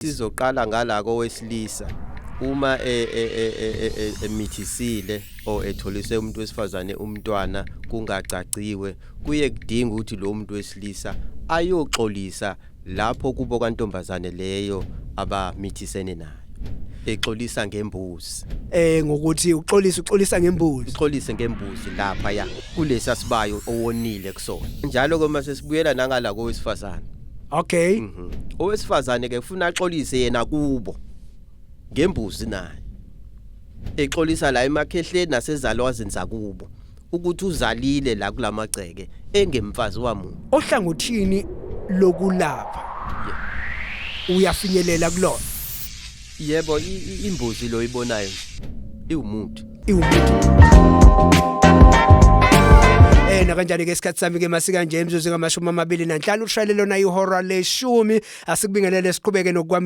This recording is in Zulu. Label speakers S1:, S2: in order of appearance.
S1: Sizoqala ngala kowesilisa uma emithisile o etholise umuntu wesifazane umntwana kungacaciwe, kuye kudinga ukuthi lo muntu wesilisa ayoxolisa lapho kubo kantombazane leyo abamithisene nayo, exolisa ngembuzi.
S2: Ngokuthi uxolisa, uxolisa ngembuzi.
S1: Uxolise ngembuzi lapha ya kulesa sibayo owonile kusona. Njalo ke mase sibuyela nangala kowesifazane. Owesifazane ke ufuna axolise yena kubo ngembuzi naye, exolisa la emakhehleni nasezalwazini zakubo ukuthi uzalile la kulamagceke engemfazi wamuntu.
S2: Ohlangothini lokulapha uyafinyelela kulona?
S1: Yebo, imbuzi lo ibonayo iwumuthi.
S2: Iwumuthi. Na kanjani ke isikhathi sami ke masika nje, imizuzu ngamashumi amabili nanhlanu ushayele lona ihora leshumi. Asikubingelele, siqhubeke nokwam